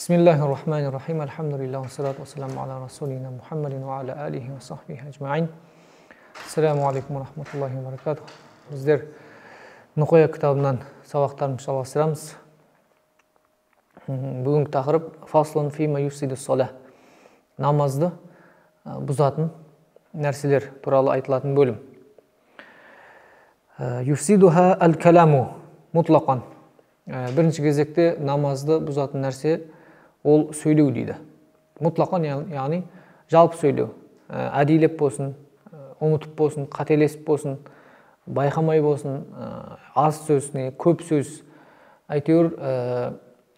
Бисмиллахир-рахманир-рахим. Альхамдулиллах, вассалату вассаламу аля расулина Мухаммадин ва аля алихи ва сахбихи ажмаин. Ассаламу алейкум ва рахматуллахи ва баракатух. Біздер Нұқая кітабынан сабақтарымызды жалғастырамыз. Бүгінгі тақырып фаслун фима юфсиду салах. Намазды бұзатын нәрселер туралы айтылатын бөлім. Юфсидуха әл-каламу мутлақан. Бірінші кезекте намазды бұзатын нәрсе ол сөйлеу дейді. Мутлақан, яғни жалпы сөйлеу. Әдейілеп болсын, ұмытып болсын, қателесіп болсын, байқамай болсын, аз сөз, не көп сөз, әйтеуір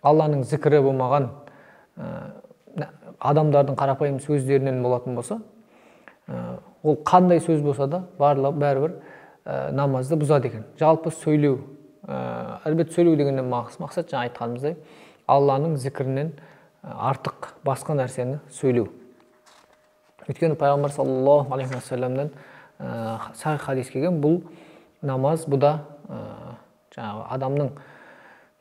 Алланың зікірі болмаған адамдардың қарапайым сөздерінен болатын болса, ол қандай сөз болса да бәрібір намазды бұзады екен. Жалпы сөйлеу, әлбетте сөйлеу дегеннен мақсат жаңа айтқанымыздай Алланың зікірінен артық басқа нәрсені сөйлеу. Өйткені пайғамбар саллаллаху алейхи уассаламнан сахих хадис келген, бұл намаз, бұл да жаңағы адамның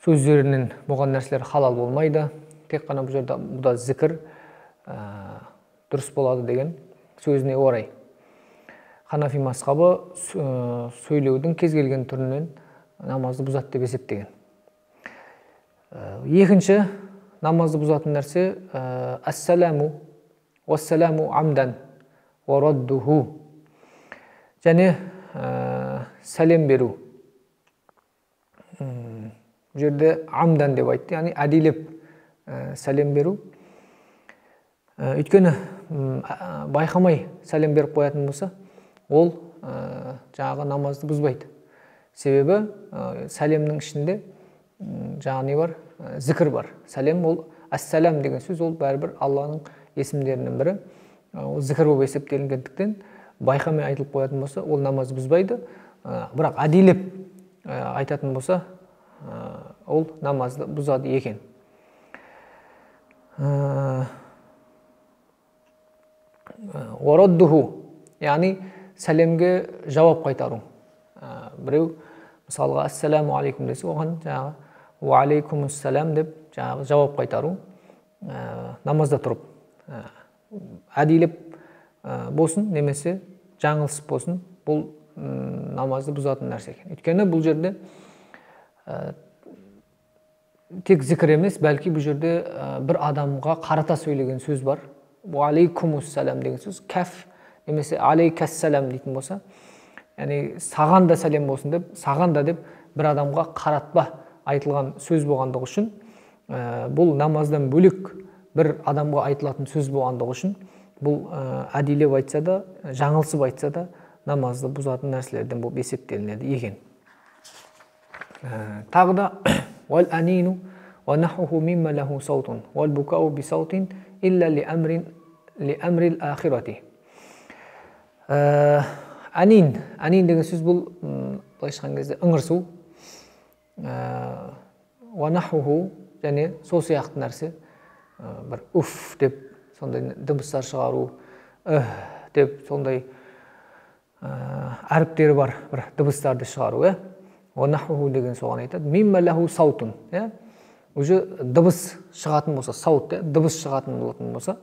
сөздерінен болған нәрселер халал болмайды, тек қана бұл жерде бұл да зікір дұрыс болады деген сөзіне орай. Ханафи мазхабы сөйлеудің кез келген түрінен намазды бұзады деп есептеген. Екінші намазды бұзатын нәрсе ассаламу уассаламу амдан уа раддуху, және сәлем беру. Бұл жерде амдан деп айтты, яғни әдейілеп сәлем беру. Өйткені байқамай сәлем беріп қоятын болса, ол жаңағы намазды бұзбайды. Себебі сәлемнің ішінде жаңағы не бар? Зікір бар. Сәлем ол ассалам деген сөз, ол бәрібір Алланың есімдерінің бірі. Ол зікір болып есептелінгендіктен байқамай айтылып қоятын болса, ол намазды бұзбайды. Бірақ әдейілеп айтатын болса, ол намазды бұзады екен. Уараддуху, яғни сәлемге жауап қайтару. Біреу мысалға ассаламу алейкум десе, оған жаңағы уа алейкумуссалам деп жаңағы жауап қайтару, намазда тұрып әдейілеп болсын немесе жаңылысып болсын, бұл намазды бұзатын нәрсе екен. Өйткені бұл жерде тек зікір емес, бәлки бұл жерде бір адамға қарата сөйлеген сөз бар. Уа алейкумуссалам деген сөз, кәф немесе алейкассалам дейтін болса, яғни саған да сәлем болсын деп, саған да деп бір адамға қаратпа айтылған сөз болғандығы үшін, бұл намаздан бөлек бір адамға айтылатын сөз болғандығы үшін, бұл әдейілеп айтса да, жаңылысып айтса да намазды бұзатын нәрселерден болып есептелінеді екен. Тағы да уал анину уа нахуху мимма лаху саутун уал букау би саутин илля ли амрин ли амрил ахирати. Анин, анин деген сөз бұл былайша айтқан кезде ыңырсу, уа нахуху және сол сияқты нәрсе, бір уф деп сондай дыбыстар шығару, деп сондай әріптері бар бір дыбыстарды шығару, иә. Уа нахуху деген соған айтады. Мимма лаху саутун, иә. Уже дыбыс шығатын болса, саут, иә, дыбыс шығатын болатын болса,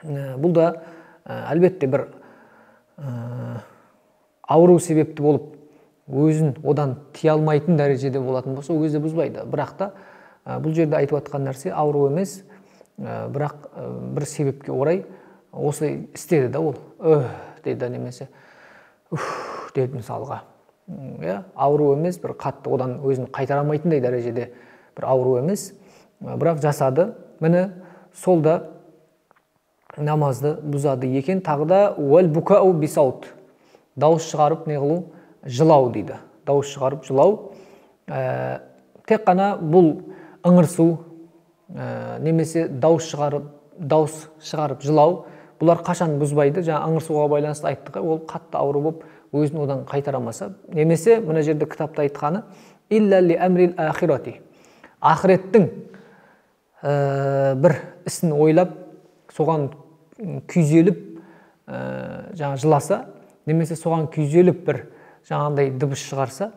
бұл да әлбетте бір ауру себепті болып өзін одан тия алмайтын дәрежеде болатын болса, ол кезде бұзбайды. Бірақ та бұл жерде айтып жатқан нәрсе ауру емес, бірақ бір себепке орай осылай істеді да ол. Деді немесе уф деді мысалға. Иә, ауру емес, бір қатты одан өзін қайтара алмайтындай дәрежеде бір ауру емес, бірақ жасады. Міне сол да намазды бұзады екен. Тағы да уәл букау бисаут, дауыс шығарып не қылу, жылау дейді. Дауыс шығарып жылау. Тек қана бұл ыңырсу немесе дауыс шығарып жылау, бұлар қашан бұзбайды? Жаңа ыңырсуға байланысты айттық, ол қатты ауру болып өзін одан қайтарамаса, немесе мына жерде кітапта айтқаны илля ли амрил ахирати, ақыреттің бір ісін ойлап соған күйзеліп жаңа жыласа, немесе соған күйзеліп бір жаңағындай дыбыс шығарса,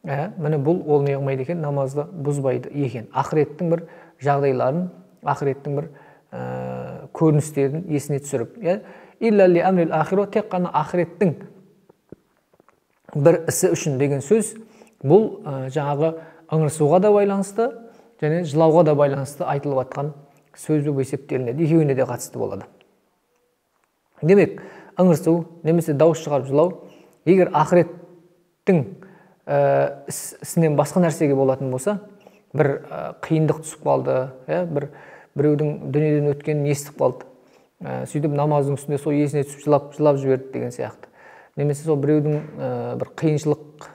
Міне бұл ол не қылмайды екен, намазды бұзбайды екен. Ақыреттің бір жағдайларын, ақыреттің бір көріністерін есіне түсіріп, илля ли амрил ахира, тек қана ақыреттің бір ісі үшін деген сөз, бұл жаңағы ыңырсуға да байланысты және жылауға да байланысты айтылып жатқан сөз болып есептелінеді. Екеуіне де қатысты болады. Демек, ыңырсу немесе дауыс шығарып жылау, егер ақыреттің ісінен басқа нәрсеге болатын болса, бір қиындық түсіп қалды, бір біреудің дүниеден өткенін естіп қалды, сөйтіп намаздың үстінде сол есіне түсіп жылап жіберді деген сияқты. Немесе сол біреудің бір қиыншылық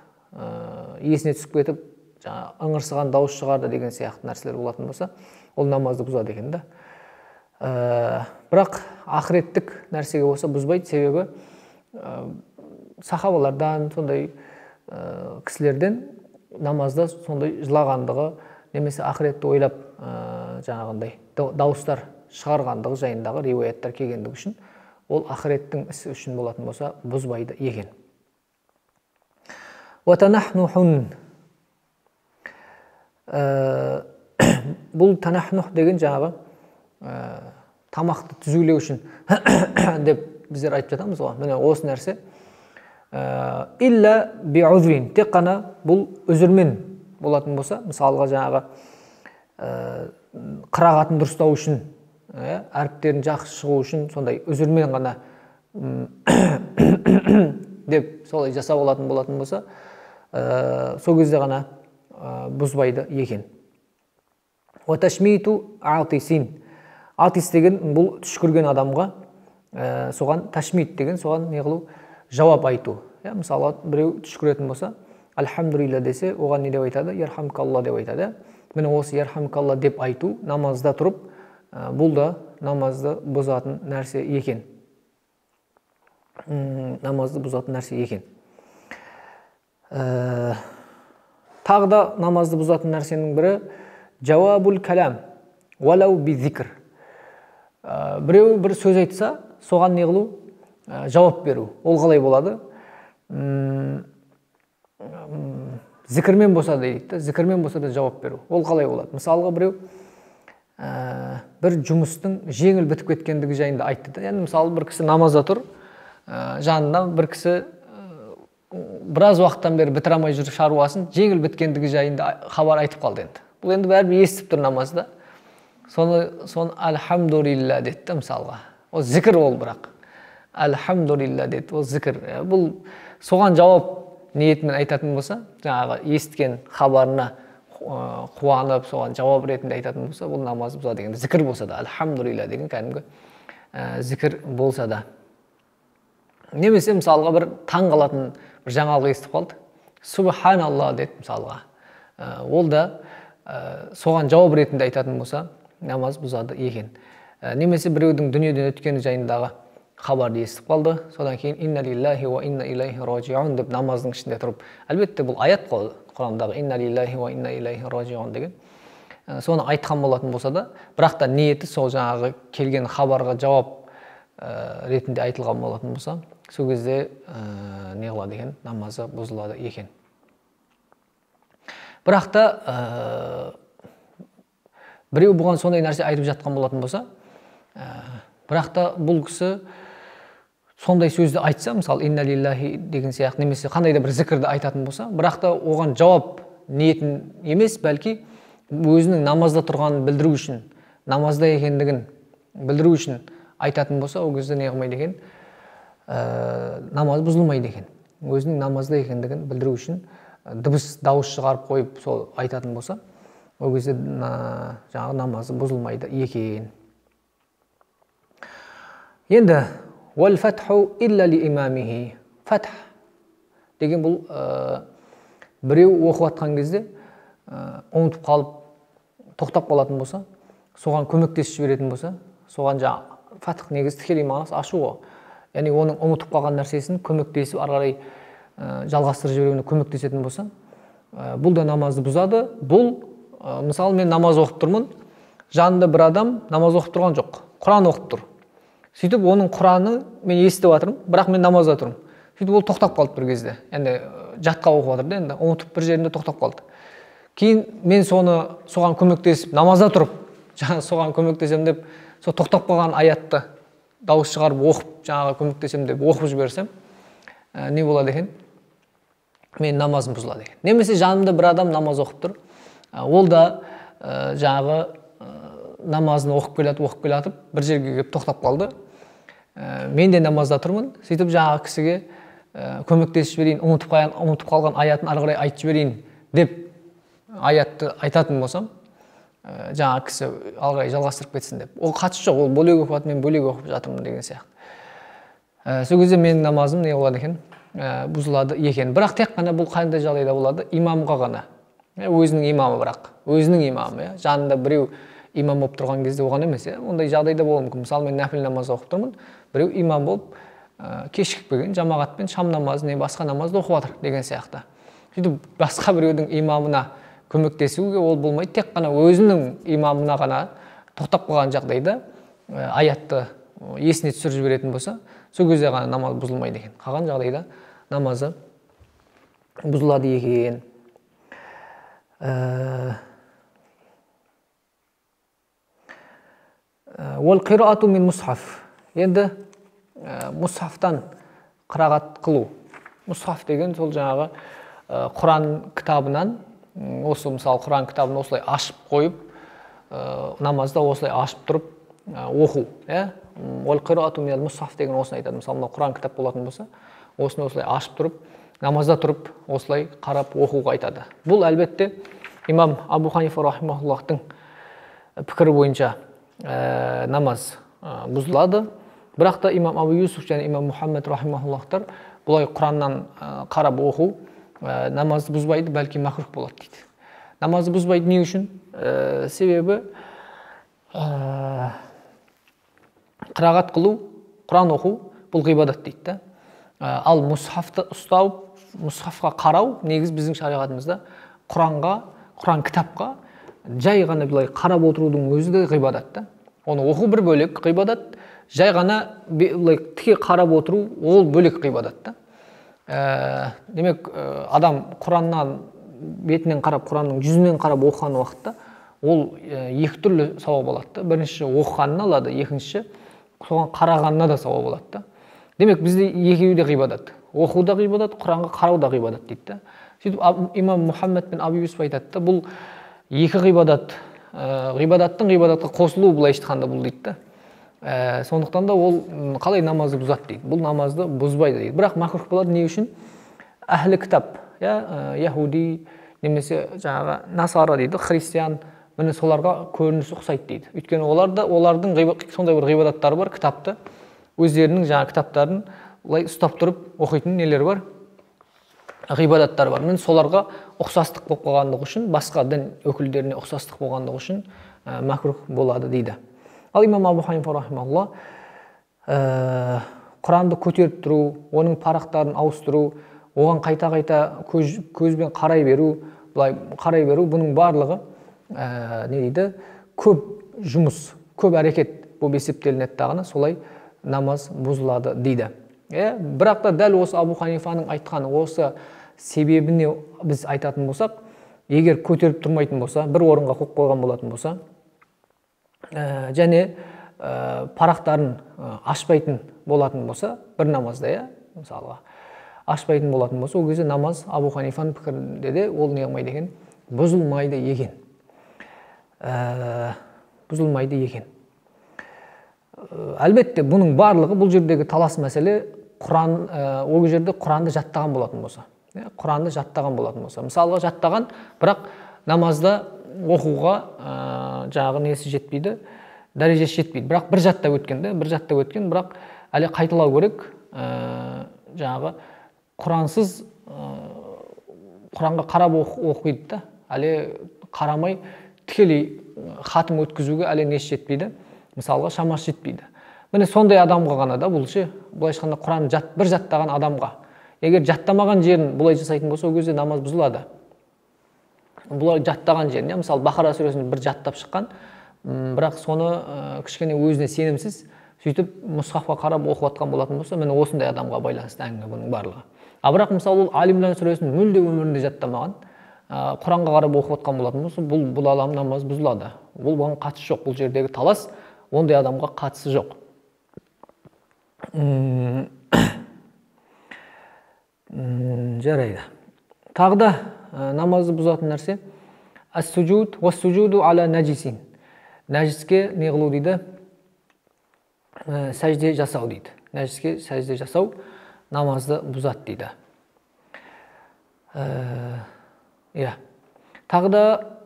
есіне түсіп кетіп, жаңа ыңырсыған дауыс шығарды деген сияқты нәрселер болатын болса, ол намазды бұзады екен да. Бірақ ақыреттік нәрсеге болса бұзбайды, себебі сахабалардан, сондай кісілерден намазда сондай жылағандығы немесе ақыретті ойлап жаңағындай дауыстар шығарғандығы жайындағы риуаяттар келгендігі үшін ол ақыреттің ісі үшін болатын болса бұзбайды екен. Бұл танахнух деген жаңағы тамақты түзулеу үшін деп біздер айтып жатамыз ғой. Міне осы нәрсе илля биузрин, тек қана бұл үзірмен болатын болса, мысалға жаңағы қырағатын дұрыстау үшін, әріптерін жақсы шығу үшін сондай үзірмен ғана деп солай жасап алатын болатын болса, сол кезде ғана бұзбайды екен. Уаташмиту атисин. Атис деген бұл түшкірген адамға, соған ташмит деген соған не қылу, жауап айту. Мысалы, біреу түшкіретін болса, альхамдулилля десе, оған не деп айтады? Ярхамкалла деп айтады. Міне осы ярхамкалла деп айту намазда тұрып, бұл да намазды бұзатын нәрсе екен. Намазды бұзатын нәрсе екен. Тағы да намазды бұзатын нәрсенің бірі жауабул калам уалау би зикр. Біреу бір сөз айтса, соған не қылу? Жауап беру. Ол қалай болады? Зікірмен болса да дейді, зікірмен болса да жауап беру. Ол қалай болады? Мысалға біреу бір жұмыстың жеңіл бітіп кеткендігі жайында айтты. Яғни мысалы бір кісі намазда тұр, жанында бір кісі біраз уақыттан бері бітіре алмай жүріп шаруасын жеңіл біткендігі жайында хабар айтып қалды енді. Бұл енді бәрібір естіп тұр намазда. Соны альхамдулилля деді мысалға. Ол зікір ол бірақ. Альхамдулилля деді, ол зікір. Бұл соған жауап ниетімен айтатын болса, жаңағы естіген хабарына қуанып, соған жауап ретінде айтатын болса, бұл намаз бұзады деген. Зікір болса да, альхамдулилля деген кәдімгі зікір болса да. Немесе мысалға бір таң қалатын бір жаңалық естіп қалды. Субханалла деді мысалға. Ол да соған жауап ретінде айтатын болса, намаз бұзады екен. Немесе біреудің дүниеден өткені жайындағы хабарды естіп қалды. Содан кейін инна лиллахи уа инна илайхи рожиун деп намаздың ішінде тұрып, әлбетте бұл аят қой, Құрандағы инна лиллахи уа инна илайхи рожиун деген. Соны айтқан болатын болса да, бірақ та ниеті сол жаңағы келген хабарға жауап ретінде айтылған болатын болса, сол кезде не қылады екен, намазы бұзылады екен. Бірақ та біреу бұған сондай нәрсе айтып жатқан болатын болса, бірақ та бұл кісі сондай сөзді айтса, мысалы инна лиллахи деген сияқты немесе қандай да бір зікірді айтатын болса, бірақ та оған жауап ниетін емес, бәлки өзінің намазда тұрғанын білдіру үшін, намазда екендігін білдіру үшін айтатын болса, ол кезде не қылмайды екен, намаз бұзылмайды екен. Өзінің намазда екендігін білдіру үшін дыбыс, дауыс шығарып қойып сол айтатын болса, ол кезде жаңағы намазы бұзылмайды екен. Енді уәл фатху илля ли имамихи. Фатх деген бұл біреу оқып атқан кезде ұмытып қалып тоқтап қалатын болса, соған көмектесіп жіберетін болса, соған жаңа фатх негізі тікелей мағынасы ашу ғой. Яғни оның ұмытып қалған нәрсесін көмектесіп ары қарай жалғастырып жіберуіне көмектесетін болса, бұл да намазды бұзады. Бұл мысалы мен намаз оқып тұрмын, жанында бір адам намаз оқып тұрған жоқ, Құран оқып тұр. Сөйтіп оның Құранын мен естіп жатырмын, бірақ мен намазда тұрмын. Сөйтіп ол тоқтап қалды бір кезде. Енді жатқа оқып жатыр да, енді ұмытып бір жерінде тоқтап қалды. Кейін мен соны соған көмектесіп, намазда тұрып, жаңа соған көмектесем деп, сол тоқтап қалған аятты дауыс шығарып оқып, жаңағы көмектесем деп оқып жіберсем, не болады екен? Мен намазым бұзылады екен. Немесе жанымда бір адам намаз оқып тұр. Ол да жаңағы намазын оқып келатып, оқып келатып, бір жерге келіп тоқтап қалды. Мен де намазда тұрмын. Сөйтіп жаңағы кісіге көмектесіп жіберейін, ұмытып қалған аятын ары қарай айтып жіберейін деп аятты айтатын болсам, жаңағы кісі ары қарай жалғастырып кетсін деп. Ол қатысы жоқ, ол бөлек оқып, мен бөлек оқып жатырмын деген сияқты. Сол кезде менің намазым не болады екен? Бұзылады екен. Бірақ тек қана бұл қандай жағдайда болады? Имамға ғана. Өзінің имамы бірақ. Өзінің имамы. Жанында біреу имам болып тұрған кезде оған емес. Ондай жағдайда болуы мүмкін. Мысалы, мен нәпіл намаз оқып тұрмын, біреу имам болып кешігіп келген жамағатпен шам намазын, не басқа намазды оқып жатыр деген сияқты. Сөйтіп басқа біреудің имамына көмектесуге ол болмайды. Тек қана өзінің имамына ғана тоқтап қалған жағдайда аятты есіне түсіріп жіберетін болса, сол кезде ғана намаз бұзылмайды екен. Қалған жағдайда намазы бұзылады екен. Уал қираату мин мусхаф. Енді мусхафтан қырағат қылу. Мусхаф деген сол жаңағы Құран кітабынан, осы мысалы Құран кітабын осылай ашып қойып, намазда осылай ашып тұрып оқу. Уал қираату минал мусхаф деген осыны айтады. Мысалы, мынау Құран кітап болатын болса, осыны осылай ашып тұрып, намазда тұрып, осылай қарап оқуға айтады. Бұл әлбетте имам Абу Ханифа рахимахуллахтың пікірі бойынша намаз бұзылады. Бірақ та имам Абу Юсуф және имам Мұхаммед рахимахуллахтар бұлай Құраннан қарап оқу намазды бұзбайды, бәлки макрух болады дейді. Намазды бұзбайды не үшін? Себебі қырағат қылу, Құран оқу бұл ғибадат дейді да. Ал мусхафты ұстау, мусхафқа қарау негіз біздің шариғатымызда Құранға, Құран кітапқа жай ғана былай қарап отырудың өзі де ғибадат та. Оны оқу бір бөлек ғибадат, жай ғана былай тіке қарап отыру ол бөлек ғибадат та. Демек, адам Құраннан бетінен қарап, Құранның жүзінен қарап оқыған уақытта ол екі түрлі сауап алады да. Бірінші оқығанын алады, екінші соған қарағанына да сауап алады да. Демек, бізде екеуі де ғибадат. Оқу да ғибадат, Құранға қарау да ғибадат дейді да. Сөйтіп имам Мұхаммед пен Абу Юсуф айтады да, бұл екі ғибадат, ғибадаттың ғибадатқа қосылуы былайша айтқанда бұл дейді да. Сондықтан да ол қалай намазды бұзады дейді. Бұл намазды бұзбайды дейді. Бірақ макрух болады не үшін? Әхлі кітап, яхуди немесе жаңағы насара дейді, христиан, міне соларға көрінісі ұқсайды дейді. Өйткені олар да, олардың сондай бір ғибадаттары бар, кітапты өздерінің жаңа кітаптарын былай ұстап тұрып оқитын нелері бар, ғибадаттары бар. Міне соларға ұқсастық болып қалғандығы үшін, басқа дін өкілдеріне ұқсастық болғандығы үшін макрух болады дейді. Ал имам Абу Ханифа рахимахулла Құранды көтеріп тұру, оның парақтарын ауыстыру, оған қайта-қайта көзбен қарай беру, былай қарай беру, бұның барлығы не дейді, көп жұмыс, көп әрекет болып есептелінеді дағыны, солай намаз бұзылады дейді. Бірақ та дәл осы Абу Ханифаның айтқан осы себебіне біз айтатын болсақ, егер көтеріп тұрмайтын болса, бір орынға қойып қойған болатын болса, және парақтарын ашпайтын болатын болса, бір намазда, мысалға, ашпайтын болатын болса, ол кезде намаз Абу Ханифаның пікірінде де ол не қылмайды екен, бұзылмайды екен. Бұзылмайды екен. Әлбетте, бұның барлығы бұл жердегі талас мәселе Құран, ол жерде Құранды жаттаған болатын болса. Құранды жаттаған болатын болса. Мысалға жаттаған, бірақ намазда оқуға жаңағы несі жетпейді, дәрежесі жетпейді. Бірақ бір жаттап өткен, бір жаттап өткен, бірақ әлі қайталау керек, жаңағы Құрансыз Құранға қарап оқиды да, әлі қарамай тікелей хатым өткізуге әлі несі жетпейді, мысалға шамасы жетпейді. Міне сондай адамға ғана да бұл ше, былайша айтқанда Құран бір жаттаған адамға. Егер жаттамаған жерін бұлай жасайтын болса, ол кезде намаз бұзылады. Бұлай жаттаған жерін, мысалы Бақара сүресін бір жаттап шыққан, бірақ соны кішкене өзіне сенімсіз, Сөйтіп мұсхафқа қарап оқып жатқан болатын болса, міне осындай адамға байланысты әңгіме бұның барлығы. А бірақ мысалы ол Али Имран сүресін мүлде өмірінде жаттамаған, Құранға қарап оқып жатқан болатын болса, бұл адам намаз бұзылады. Бұл бұған қатысы жоқ. Бұл жердегі талас ондай адамға қатысы жоқ. Жарайды. Тағы да намазды бұзатын нәрсе ас-сужуд уас-сужуду аля нәжисин. Нәжіске не қылу дейді? Сәжде жасау дейді. Нәжіске сәжде жасау намазды бұзады дейді. Иә. Тағы да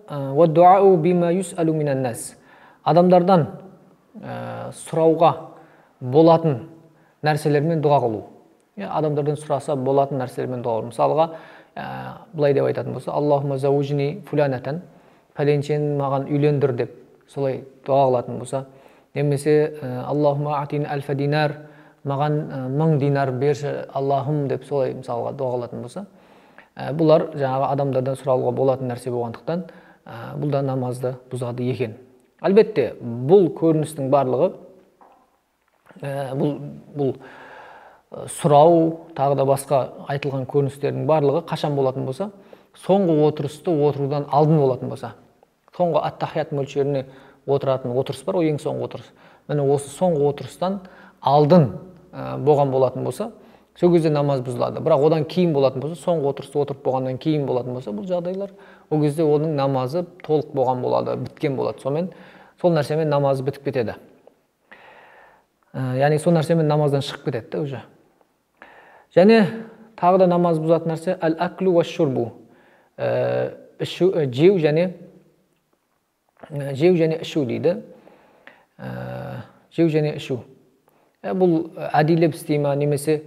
уад-дуау бима юсалу минан нас. Адамдардан сұрауға болатын нәрселермен дұға қылу. Адамдардан сұраса болатын нәрселермен дұға қылу. Мысалға, былай деп айтатын болса, Аллахумма зауджни фуланатан, пәленшені маған үйлендір деп солай дұға қылатын болса, немесе Аллахумма атини альфа динар, маған 1000 динар берші Аллахым деп солай мысалға дұға қылатын болса, бұлар жаңағы адамдардан сұрауға болатын нәрсе болғандықтан, бұл да намазды бұзады екен. Әлбетте, бұл көріністің барлығы, бұл сұрау, тағы да басқа айтылған көріністердің барлығы қашан болатын болса, соңғы отырысты отырудан алдын болатын болса, соңғы аттахият мөлшеріне отыратын отырыс бар, ол ең соңғы отырыс. Міне осы соңғы отырыстан алдын болған болатын болса, сол кезде намаз бұзылады. Бірақ одан кейін болатын болса, соңғы отырысты отырып болғаннан кейін болатын болса, бұл жағдайлар, ол кезде оның намазы толық болған болады, біткен болады. Сонымен, сол нәрсемен намазы бітіп кетеді. Яғни сол нәрсемен намаздан шығып кетеді да уже. Және тағы да намаз бұзатын нәрсе әл-аклу уаш-шурбу. Ішу, жеу және ішу дейді. Жеу және ішу. Бұл әдейілеп істей ма, немесе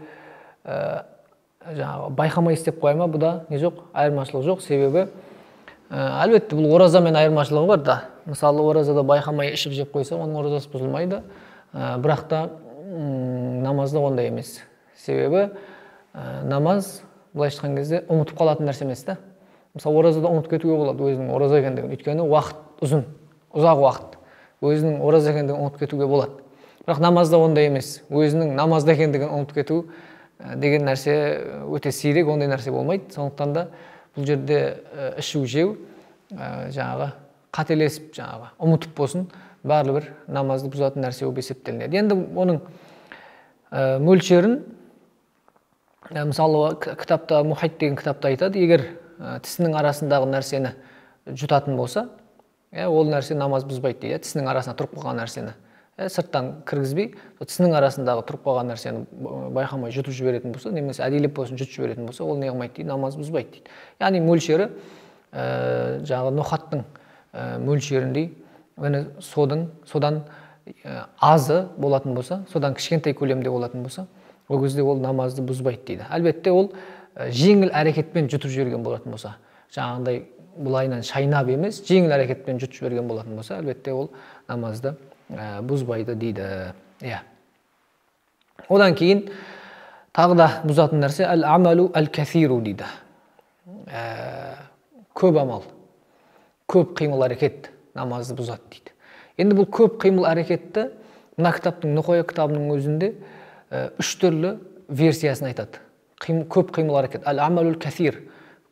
жаңағы байқамай істеп қоя ма, бұда не жоқ, айырмашылық жоқ. Себебі әлбетте бұл оразамен айырмашылығы бар да. Мысалы, оразада байқамай ішіп жеп қойса, оның оразасы бұзылмайды. Бірақ та намазда ондай емес. Себебі намаз былайша айтқан кезде ұмытып қалатын нәрсе емес та. Мысалы, оразада ұмытып кетуге болады өзінің ораза екендігін. Өйткені уақыт ұзын, ұзақ уақыт. Өзінің ораза екендігін ұмытып кетуге болады. Бірақ намазда ондай емес. Өзінің намазда екендігін ұмытып кету деген нәрсе өте сирек, ондай нәрсе болмайды. Сондықтан да бұл жерде ішу жеу жаңағы қателесіп, жаңағы ұмытып болсын, барлыбір намазды бұзатын нәрсе болып есептелінеді. Енді оның мөлшерін, мысалы, кітапта, Мұхит деген кітапта айтады, егер тісінің арасындағы нәрсені жұтатын болса, ол нәрсе намаз бұзбайды дейді, тісінің арасына тұрып қалған нәрсені. Сырттан кіргізбей, тісінің арасындағы тұрып қалған нәрсені байқамай жұтып жіберетін болса, немесе әдейілеп болсын жұтып жіберетін болса, ол не қылмайды дейді, намаз бұзбайды дейді. Яғни мөлшері жаңағы ноқаттың мөлшеріндей, міне содан азы болатын болса, содан кішкентай көлемде болатын болса, ол кезде ол намазды бұзбайды дейді. Әлбетте ол жеңіл әрекетпен жұтып жіберген болатын болса, жаңағындай былайынан шайнап емес, жеңіл әрекетпен жұтып жіберген болатын болса, әлбетте ол намазды бұзбайды дейді. Иә. Одан кейін тағы да бұзатын нәрсе әл-амалу әл-кәсиру дейді. Көп амал, көп қимыл әрекет намазды бұзады дейді. Енді бұл көп қимыл әрекетті мына кітаптың, Нұқоя кітабының өзінде үш түрлі версиясын айтады. Көп қимыл әрекет, әл-амалул кәсир,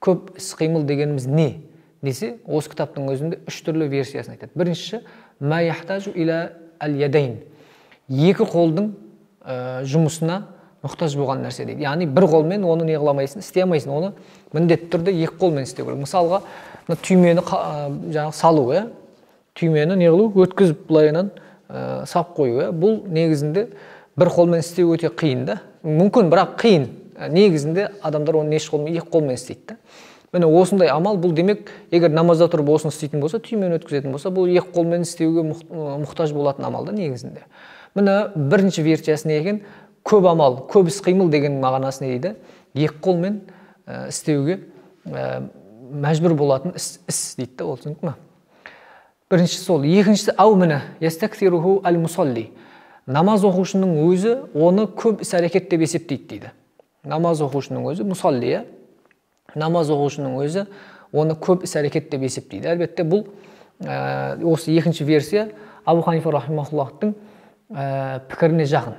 көп іс қимыл дегеніміз не десе, осы кітаптың өзінде үш түрлі версиясын айтады. Біріншісі, ма яхтажу иля әл-ядайн, екі қолдың жұмысына мұқтаж болған нәрсе дейді. Яғни бір қолмен оны не қыла алмайсың, істей алмайсың, оны міндетті түрде екі қолмен істеу керек. Мысалға, мына түймені жаңағы салу, түймені не қылу, өткізіп былайынан сап қою, бұл негізінде бір қолмен істеу өте қиын да. Мүмкін, бірақ қиын. Негізінде адамдар оны неше қолмен, екі қолмен істейді да. Міне осындай амал, бұл демек, егер намазда тұрып осыны істейтін болса, түймені өткізетін болса, бұл екі қолмен істеуге мұқтаж болатын амал да негізінде. Міне бірінші версиясы не екен? Көп амал, көп іс қимыл деген мағынасы не дейді? Екі қолмен істеуге мәжбүр болатын іс дейді да, ол түсінікті ме? Біріншісі сол. Екіншісі, ау міне, ястаксируху әл-мусалли. Намаз оқушының өзі оны көп іс әрекет деп есептейді дейді. Намаз оқушының өзі, мусалли, намаз оқушының өзі оны көп іс әрекет деп есептейді. Әлбетте бұл осы екінші версия Абу Ханифа рахимахуллахтың пікіріне жақын.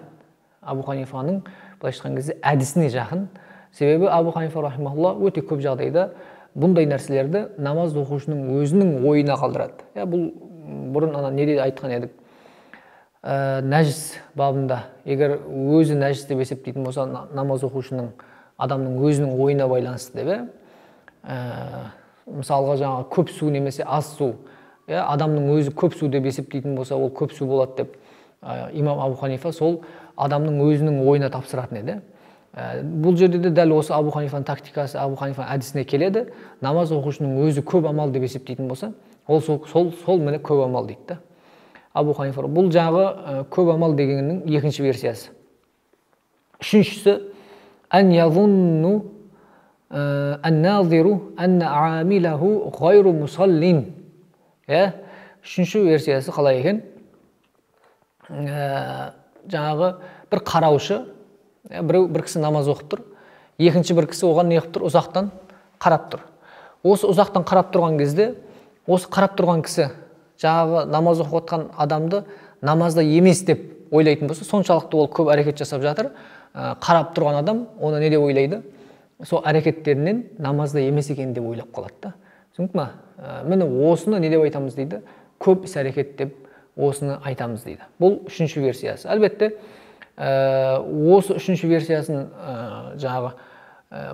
Абу Ханифаның былайша айтқан кезде әдісіне жақын. Себебі Абу Ханифа рахимахулла өте көп жағдайда бұндай нәрселерді намаз оқушының өзінің ойына қалдырады. Бұл бұрын ана неде айтқан едік, нәжіс бабында, егер өзі нәжіс деп есептейтін болса, намаз оқушының адамның өзінің ойына байланысты деп, мысалға жаңағы көп су немесе аз су, адамның өзі көп су деп есептейтін болса, ол көп су болады деп имам Абу Ханифа сол адамның өзінің ойына тапсыратын еді. Бұл жерде де дәл осы Абу Ханифаның тактикасы, Абу Ханифаның әдісіне келеді. Намаз оқушының өзі көп амал деп есептейтін болса, ол сол міне көп амал дейді да. Абу Ханифа бұл жағы көп амал дегеннің екінші версиясы. Үшіншісі, ән язунну ан-назиру анна амилаху ғайру мусаллин. Үшінші версиясы қалай екен? Жаңағы бір қараушы, біреу бір кісі намаз оқып тұр, екінші бір кісі оған не қылып тұр? Ұзақтан қарап тұр. Осы ұзақтан қарап тұрған кезде, осы қарап тұрған кісі жаңағы намаз оқып отқан адамды намазда емес деп ойлайтын болса, соншалықты ол көп әрекет жасап жатыр, қарап тұрған адам оны не деп ойлайды? Сол әрекеттерінен намазда емес екен деп ойлап қалады да. Түсінікті ма? Міне осыны не деп айтамыз дейді? Көп іс әрекет деп осыны айтамыз дейді. Бұл үшінші версиясы. Әлбетте, осы үшінші версиясын жаңағы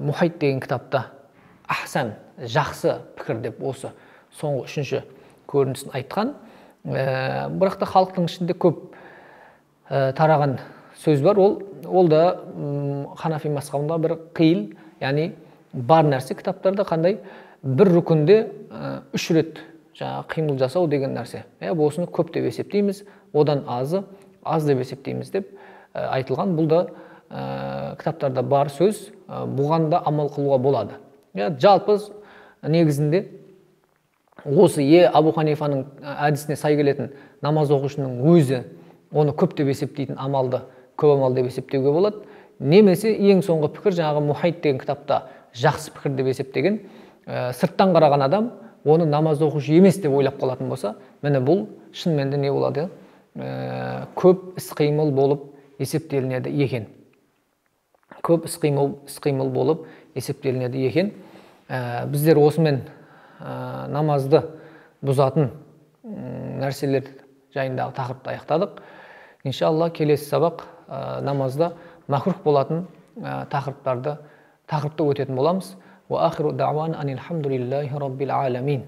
Мухайт деген кітапта ахсан, жақсы пікір деп осы соңғы үшінші көрінісін айтқан. Бірақ та халықтың ішінде көп тараған сөз бар. Ол да Ханафи мазхабында бір қиыл, яғни бар нәрсе кітаптарда қандай бір рүкінде үш рет жаңағы қимыл жасау деген нәрсе. Осыны көп деп есептейміз, одан азы аз деп есептейміз деп айтылған. Бұл да кітаптарда бар сөз, бұған да амал қылуға болады. Жалпы негізінде осы Абу Ханифаның әдісіне сай келетін намаз оқушының өзі оны көп деп есептейтін амалды көп амал деп есептеуге болады. Немесе ең соңғы пікір жаңағы Мухайт деген кітапта жақсы пікір деп есептеген, сырттан қараған адам оны намаз оқушы емес деп ойлап қалатын болса, міне бұл шынымен де не болады? Көп іс-қимыл болып есептелінеді екен. Көп іс-қимыл болып есептелінеді екен. Біздер осымен намазды бұзатын нәрселер жайындағы тақырыпты аяқтадық. Иншалла келесі сабақ намазда мақрух болатын тақырыпты өтетін боламыз. Уа ахиру дауана анилхамдулиллахи раббил аламин.